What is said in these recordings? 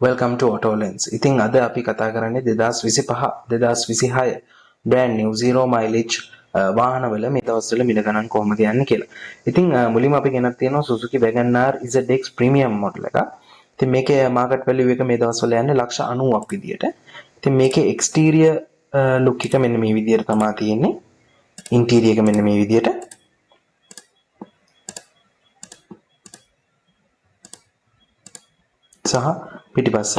Welcome to AutoLens. ඉතින් අද අපි කතා කරන්නේ 2025 2026 brand new zero mileage වාහනවල මේ දවස්වල මිල ගණන් කොහොමද යන්නේ කියලා. ඉතින් මුලින්ම අපි ගෙනත් තියෙනවා Suzuki Wagon R ZX Premium model එක. ඉතින් මේකේ market value එක මේ දවස්වල යන්නේ ලක්ෂ 90ක් විදියට. ඉතින් මේකේ exterior look එක මෙන්න මේ විදියට තමයි තියෙන්නේ. Interior එක මෙන්න මේ විදියට. සහ පිටිපස්ස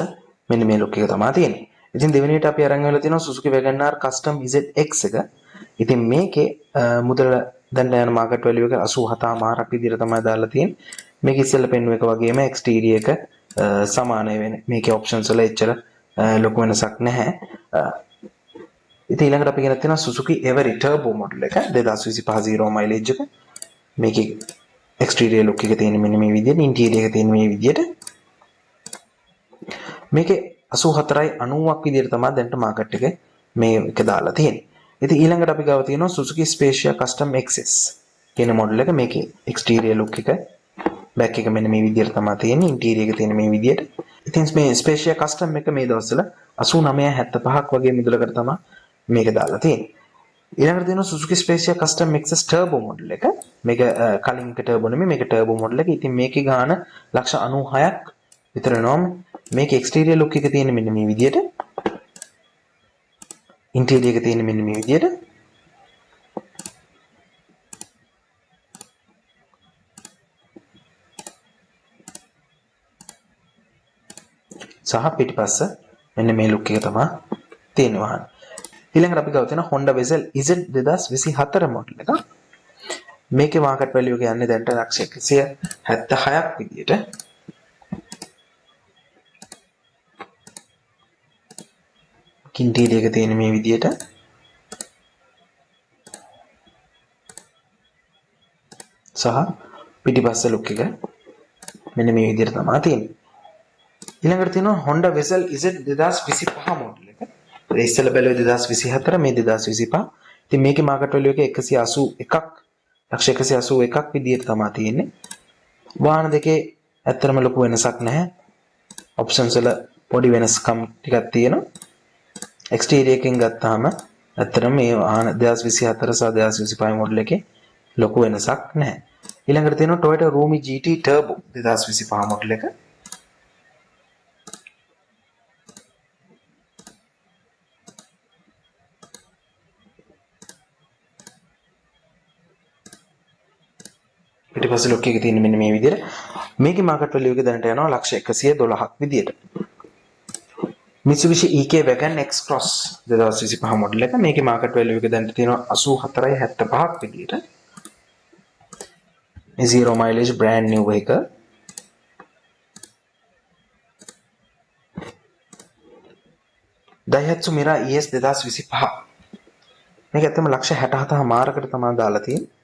මෙන්න මේ ලුක් එක තමයි තියෙන්නේ. ඉතින් දෙවෙනියට අපි අරන් ආවලා තියෙනවා Suzuki Wagon R Custom ZX එක. ඉතින් මේකේ මුදල දැන් යන මාකට් වැලියු එක 87.5ක් විදිහට තමයි දාලා තියෙන්නේ. මේක ඉස්සෙල්ලා පෙන්නුව එක වගේම එක්ස්ටීරියර් එක සමානයි වෙන්නේ. මේකේ ඔප්ෂන්ස් වල එච්චර ලොකු වෙනසක් නැහැ. ඉතින් ඊළඟට අපි ගෙනත් තියෙනවා Suzuki Every Turbo model එක 2025 zero mileage එක. මේකේ එක්ස්ටීරියර් ලුක් එක තියෙන්නේ මෙන්න මේ විදිහට, ඉන්ටීරියර් එක තියෙන්නේ මේ විදිහට. මේකේ 84.90ක් විදිහට තමයි දැන්ට මාකට් එකේ මේ එක දාලා තියෙන්නේ. ඉතින් ඊළඟට අපි ගාව තියෙනවා Suzuki Spacia Custom XS කියන මොඩල් එක. මේකේ එක්ස්ටීරියර් ලුක් එක බෑක් එක මෙන්න මේ විදිහට තමයි තියෙන්නේ, ඉන්ටීරියර් එක තියෙන්නේ මේ විදිහට. ඉතින් මේ Spacia Custom එක මේ දවස්වල 89.75ක් වගේ මුදලකට තමයි මේක දාලා තියෙන්නේ. ඊළඟට තියෙනවා Suzuki Spacia Custom XS Turbo model එක. මේක කලින් එක ටර්බෝ නෙමෙයි, මේක ටර්බෝ මොඩල් එක. ඉතින් මේකේ ගාන ලක්ෂ 96ක් විතර වෙනවා. මේක එක්ස්ටීරියර් ලුක් එක තියෙන්නේ මෙන්න මේ විදිහට. ඉන්ටීරියර් එක තියෙන්නේ මෙන්න මේ විදිහට. සහ පිටිපස්ස මෙන්න මේ ලුක් එක තමයි තියෙන්නේ වාහන. ඊළඟට අපි ගාව තියෙන Honda Vezel Z 2024 model එක. මේකේ මාකට් වැලියු එක යන්නේ දැන්ට ලක්ෂ 176ක් විදිහට. ඉන්ටීරියර් එක තියෙන මේ විදිහට. සහ පිටිපස්ස ලුක් එක මෙන්න මේ විදිහට තමයි තියෙන්නේ. ඊළඟට තියෙනවා Honda Vezel Z 2025 model එක. ඒ ඉස්සෙල්ලා බැලුවේ 2024, මේ 2025. ඉතින් මේකේ මාකට් වැලියු එක 181ක් ලක්ෂ 181ක් විදිහට තමයි තියෙන්නේ. වාහන දෙකේ ඇත්තටම ලොකු වෙනසක් නැහැ. ඔප්ෂන්ස් වල පොඩි වෙනස්කම් ටිකක් තියෙනවා. එක්ස්ටීරියර් එකෙන් ගත්තාම ඇත්තටම මේ වාහන 2024 සහ 2025 මොඩල් එකේ ලොකු වෙනසක් නැහැ. ඊළඟට තියෙනවා Toyota Rumi GT Turbo 2025 model එක. පිටිපස්සේ ලොක් එක තියෙන්නේ මෙන්න මේ විදිහට. මේකේ මාකට් වැලියු එක දැනට යනවා ලක්ෂ 112ක් විදිහට. Mitsubishi EK Wagon X Cross 2025 model එක. මේකේ මාකට් වැලියු එක දැනට තියෙනවා 84.75ක් විදිහට. මේ zero mileage brand new vehicle. Daihatsu Mira ES 2025. මේක ඇත්තම ලක්ෂ 67.5කට තමයි දාලා තියෙන්නේ.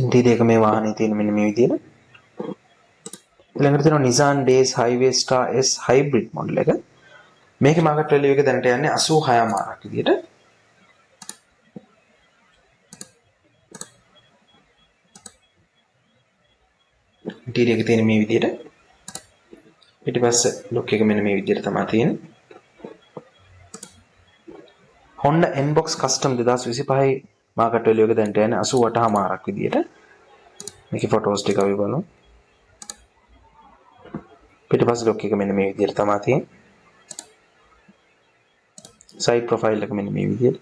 ඉන්ටීරියර් එක මේ වාහනේ තියෙන මෙන්න මේ විදිහට. ඊළඟට තියෙනවා Nissan Days Highway Star S Hybrid model එක. මේකේ මාකට් වැලියු එක දැනට යන්නේ 86.5ක් විදිහට. ඉන්ටීරියර් එක තියෙන මේ විදිහට. පිටිපස්ස ලුක් එක මෙන්න මේ විදිහට තමයි තියෙන්නේ. Honda N-Box Custom 2025 market value එක දැනට යන්නේ 88.5ක් විදිහට. මේකේ ෆොටෝස් ටික අපි බලමු. පිටිපස්ස ලොක් එක මෙන්න මේ විදිහට තමයි තියෙන්නේ. සයිඩ් ප්‍රොෆයිල් එක මෙන්න මේ විදිහට.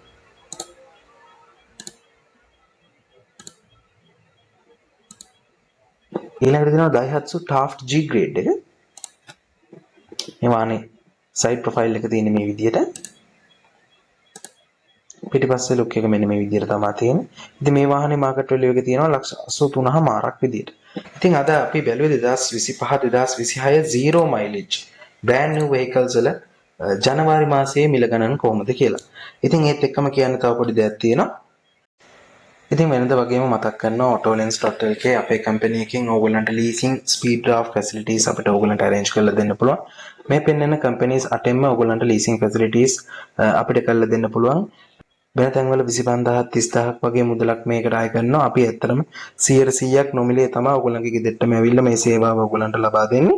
ඊළඟට තියෙනවා Daihatsu Taft G grade එක. මේ වාහනේ සයිඩ් ප්‍රොෆයිල් එක තියෙන්නේ මේ විදිහට. පිටිපස්සේ ලුක් එක මෙන්න මේ විදිහට තමයි තියෙන්නේ. ඉතින් මේ වාහනේ මාකට් වැලියු එක තියෙනවා ලක්ෂ 83.5ක් විදිහට. ඉතින් අද අපි බැලුවේ 2025 2026 zero mileage brand new vehicles වල ජනවාරි මාසයේ මිල ගණන් කොහොමද කියලා. ඉතින් ඒත් එක්කම කියන්න තව පොඩි දෙයක් තියෙනවා. ඉතින් වෙනද වගේම මතක් කරනවා autolens.lk අපේ කම්පැනි එකෙන් ඕගොල්ලන්ට ලීසින් ස්පීඩ් ඩ්‍රාෆ්ට් ෆැසිලිටිස් අපිට ඕගොල්ලන්ට අරේන්ජ් කරලා දෙන්න පුළුවන්. මේ පෙන්වන කම්පැනිස් අටෙන්ම ඔයගොල්ලන්ට ලීසිං ෆැසිලිටිස් අපිට කරලා දෙන්න පුළුවන්. වෙන තැන්වල 25,000 30,000ක් වගේ මුදලක් මේකට අය කරනවා. අපි ඇත්තටම 100%ක් නොමිලේ තමයි ඔයගොල්ලන්ගේ ගෙදරටම ඇවිල්ලා මේ සේවාව ඔයගොල්ලන්ට ලබා දෙන්නේ.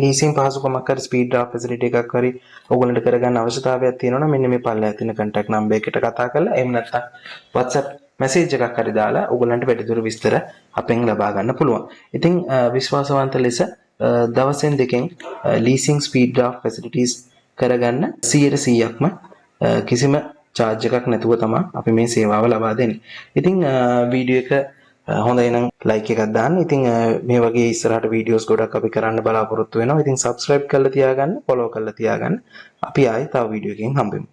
ලීසිං පහසුකමක් හරි ස්පීඩ් ඩ්‍රාෆ්ට් ෆැසිලිටි එකක් හරි ඔයගොල්ලන්ට කරගන්න අවශ්‍යතාවයක් තියෙනවා නම් මෙන්න මේ පල්ලෙහා තියෙන කන්ටැක්ට් නම්බර් එකට කතා කරලා, එහෙම නැත්නම් WhatsApp message එකක් හරි දාලා ඔයගොල්ලන්ට වැඩිදුර විස්තර අපෙන් ලබා ගන්න පුළුවන්. ඉතින් විශ්වාසවන්ත ලෙස දවසෙන් දෙකෙන් ලීසිං ස්පීඩ් ඩ්‍රාෆ්ට් ෆැසිලිටිස් කරගන්න 100%ක්ම කිසිම චාර්ජ් එකක් නැතුව තමයි අපි මේ සේවාව ලබා දෙන්නේ. ඉතින් වීඩියෝ එක හොඳයි නම් ලයික් එකක් දාන්න. ඉතින් මේ වගේ ඉස්සරහට වීඩියෝස් ගොඩක් අපි කරන්න බලාපොරොත්තු වෙනවා. ඉතින් සබ්ස්ක්‍රයිබ් කරලා තියාගන්න, ෆලෝ කරලා තියාගන්න. අපි ආයෙ තව වීඩියෝ එකකින් හම්බෙමු.